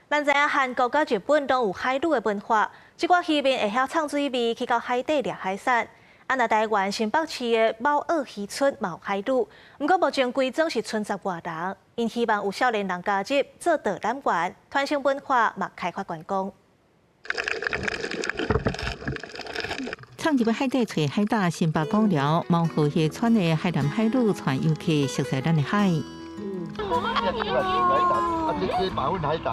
咱知影韓國佮日本攏有海女的文化，這寡漁民會曉藏水味去到海底掠海產。啊，若台灣新北市的卯澳漁村嘛有海女，毋過目前規莊是賰十外人，𪜶希望有少年人加入做導覽員，傳承文化嘛開發觀光。闖入去海底揣海膽，新北枡寮貓河漁村的海南海女帶遊客熟悉咱的海。這馬粉海膽，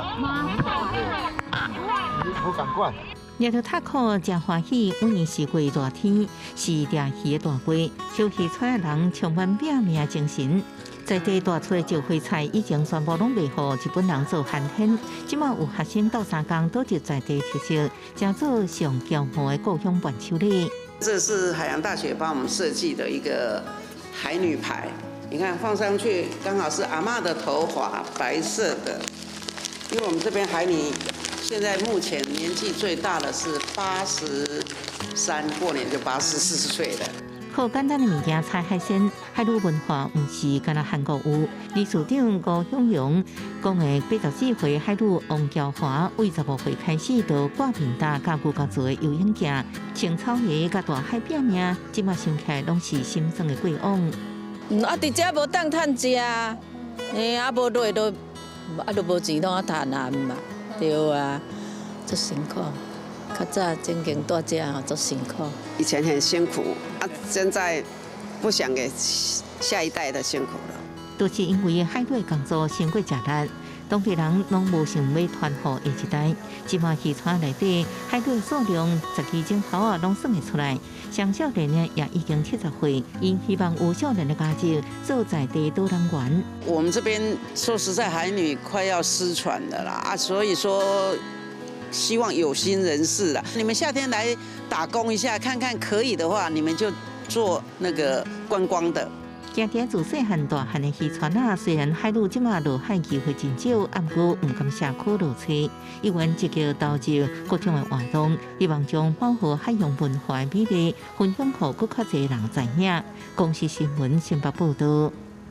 無仝款。掠著塔殼誠歡喜，每年四季熱天是掠魚的大季，小漁村的人充滿拚命精神。在地大出的石灰菜以前全部攏賣予日本人做寒天，這馬有學生鬥相共導入在地特色，成做上驕傲的故鄉伴手禮。這是海洋大學幫我們設計的一個海女牌，你看放上去剛好是阿嬤的頭髮，白色的。因為我們這邊海女現在目前年紀最大的是83，過年就84歲了。靠簡單的物件採海鮮，海女文化毋是干焦韓國有。理事長吳向陽講的84歲海女王嬌華，為15歲開始就掛面擔佮牛角做的游泳鏡，穿草鞋佮大海拚命，這馬想起來攏是心酸的過往。啊，佇遮無當趁食，嘿，啊無落都，啊都無錢通啊趁啊嘛，對啊，足辛苦。較早曾經蹛遮吼，足辛苦。以前很辛苦啊，現在不想給下一代的辛苦了。都是因為海女工作傷過食力，當地人攏無想欲傳予下一代。這馬漁村內底海女數量十幾種頭仔攏算會出來，上少年的也已經70歲，𪜶希望有少年的加入做在地導覽員。我們這邊說實在，海女快要失傳了啦啊，所以說，希望有心人士啊，你們夏天來打工一下，看看可以的話，你們就做那個觀光的。行佇自細漢大漢的漁村仔，雖然海女這馬落海機會真少，毋過毋甘社區落冊，依然積極投入各種的活動，希望將保護海洋文化的美麗分享予閣較濟人知影。公視新聞新北報導。